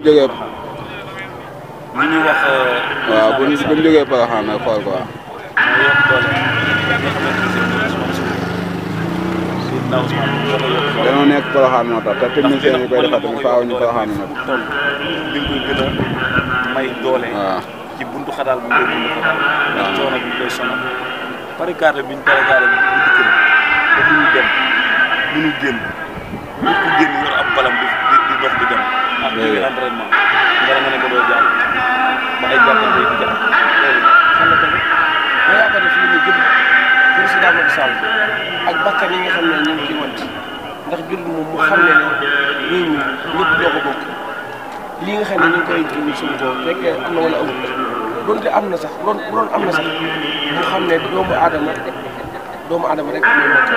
jógee. li ñuy wax. waaw bu ñu jógee Porokhane nag xool quoi. mooy yokk doole nga xamante ne dañoo nekk Porokhane moo tax te technicien yi koy defar tamit faaw ñu Porokhane nag. toll li nga koy gën a may doole. waaw ci buntu xadaal bu ñu koy buntu xadaal. ndax coono bi ñu koy sonal. barricade bi ñu barricade bi bu dikk ba mënu dem mënu génn nit ku génn yor ab balam di dox di dem. ak jóge entraînement nga ne ko doo jàll ba ay jàppante di jàll. loolu fan la tamit ma yaakaar ne fii nii jëm président Macky Sall ak bakkan yi nga xam ne ñu ngi ciy want ndax jullit moom mu xam ne ne réew mi ñëpp ñoo ko bokk lii nga xam ne ñu ngi koy jiw suñu tool fekkee am na wala amul donte am na sax loolu am na sax mu xam ne doomu aadama rek ñoo nekk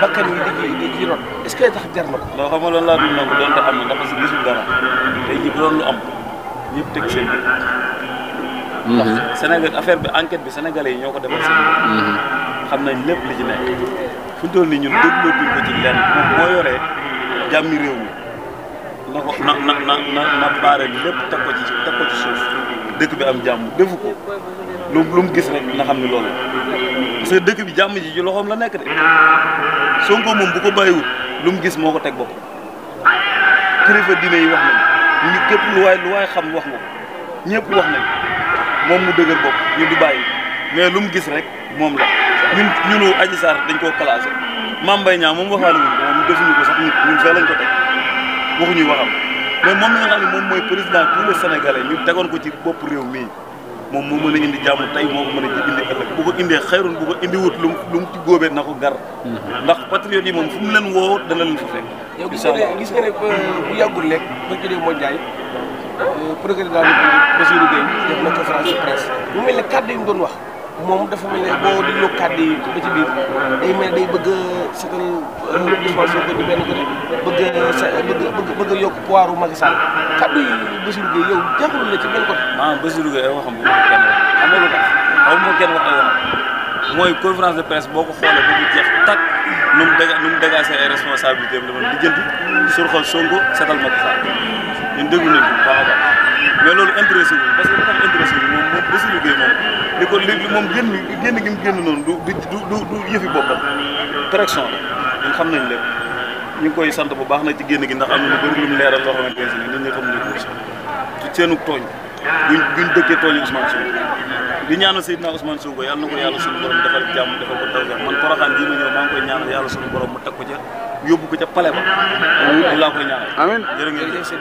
bakkan yi di ci rot est-ce que tax jar na ko. loo xam nga loolu laa dund na ko donte am na ndax parce que gisul dara tey jii bu doon lu am ñëpp teg seen bi. ndax Sénégal affaire bi enquête bi sénégalais yi ñoo ko defal seen xam nañ lépp li ci nekk fu ñu toll nii ñun déglootuñ ko ci lenn moom moo yoree jàmmi réew mi na ko na baare lépp teg ko ci suuf dëkk bi am jàmm defu ko lu mu gis rek na xam ne loolu parce que dëkk bi jàmm ji ci loxoom la nekk de Sonko moom bu ko bàyyiwut lu mu gis moo ko teg bopp kilifa diine yi wax nañ ñu képp lu waay xam wax nga ko ñëpp wax nañ moom mu dëgër bopp ñu du bàyyi mais lu mu gis rek moom la ñunu Adji Sarr dañ koo classé Mame Mbaye Niang moom waxaale wuñ ko moom defuñu ko sax nit ñun fee lañ ko teg waxuñuy waxam mais moom mi nga xam ne moom mooy président tous les sénégalais ñu tegoon ko ci bopp réew mii moom moo mën a indi jàmm tey moo ko mën a indi ëllëg bu ko indee xayrun bu ko indi wut lu mu ci góobee na ko gar ndax patriote yi moom fu mu leen woo dana leen fa fekk. yow gis nga ne bu yàggul lekk ba jëlee Mondiaye procureur de la République Bassirou Gueye def na conférence de presse mu mel ne kàddu yi mu doon wax moom dafa mel ne boo dégloo kàddu yi ba ci biir day mel day bëgg a setal Ousmane Sonko di benn côté bëgg a yokk pouvoiru Macky Sall kàddu yi Bassirou Gueye yow jaaxul la ci benn côté. Bassirou Gueye ay waxam bu kenn wax xam nga lu tax xaw ma kenn wax ay wax mooy conférence de presse boo ko xoolee ba mu jeex tàkk nu mu dégagé ay responsabilités am dama lijjanti surxal Sonko setal Macky Sall ñun déglu nañ ko bu baax a baax mais loolu intéressé wu parce que lu tax intéressé wu moom Bassirou Gueye moom li moom génn gi mu génn noonu du yëfi boppam direction la ñun xam nañ lépp ñu ngi koy sant bu baax nag ci génn gi ndax am na lu bëri lu mu leeral loo xamante ne nit ñi xamuñu ko ci seenu tooñ buñ dëkkee tooñu Ousmane Sonko di ñaanal Seydina Ousmane Sonko yàlla na ko yàlla suñu borom defal jàmm defal ko tawfeex man Porokhane bii ma ñëw maa ngi koy ñaanal yàlla suñu borom mu teg ko ca yóbbu ko ca palais ba laa koy ñaanal. amiin jërë ngeen jëf.